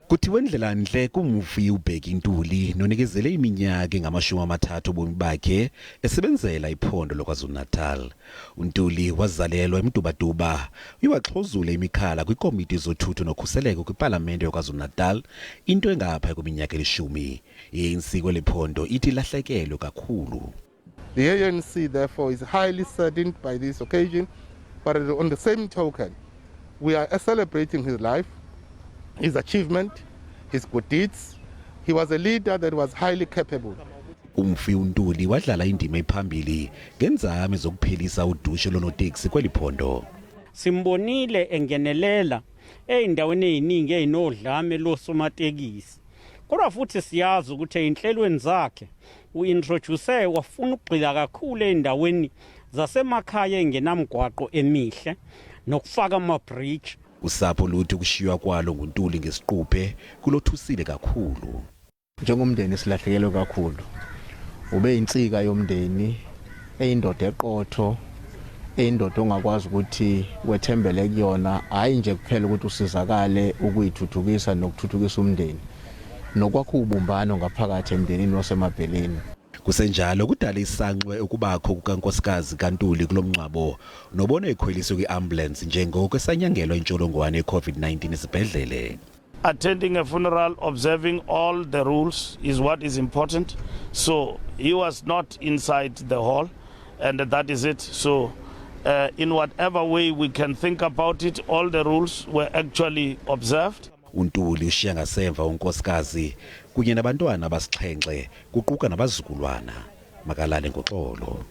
Kuthiwe ndlela ntle kumfi uBheki Ntuli nonikezele iminyaka engama-30 ubomi bakhe esebenzela iphondo loKwaZulu-Natal. UNtuli wazalelwa eMtubatuba, uye waxhozula imikhala kwikomiti zothutho nokhuseleko kwipalamente yoKwaZulu-Natal into engaphaya kwiminyaka eli-10. I-ANC kweli phondo ithi ilahlekelwe kakhulu. The ANC, therefore, is highly saddened by this occasion, but on the same token, we are celebrating his life, his achievement, his good deeds. He was a leader that was highly capable. Umfi uNtuli wadlala indima ephambili ngenzame zokuphelisa udushe lonoteksi kweli phondo. Simbonile engenelela ey'ndaweni ey'ningi ey'nodlame losomatekisi, kodwa futhi siyazi ukuthi ey'nhlelweni zakhe u-introduce wafuna ukugxila kakhulu ey'ndaweni zasemakhaya ey'ngenamgwaqo emihle nokufaka ama-bridge. Usapho luthi ukushiywa kwalo nguNtuli ngesiquphe kulothusile kakhulu. Njengomndeni silahlekelwe kakhulu. Ube yinsika yomndeni, eyindoda eqotho, eyindoda ongakwazi ukuthi wethembele kuyona, hhayi nje kuphela ukuthi usizakale ukuyithuthukisa nokuthuthukisa umndeni, nokwakha ubumbano ngaphakathi emndenini waseMabheleni. Kusenjalo kudala isanxwe ukubakho kukankosikazi kaNtuli kulomngcwabo nobona ekhweliswe kwi-ambulance njengoko esanyangelwa intsholongwane ye-COVID-19 esibhedlele. Attending a funeral, observing all the rules is what is important. So he was not inside the hall, and that is it. So, in whatever way we can think about it, all the rules were actually observed. UNtuli ushiya ngasemva unkosikazi kunye nabantwana abasixhenxe kuquka nabazukulwana. Makalale ngoxolo.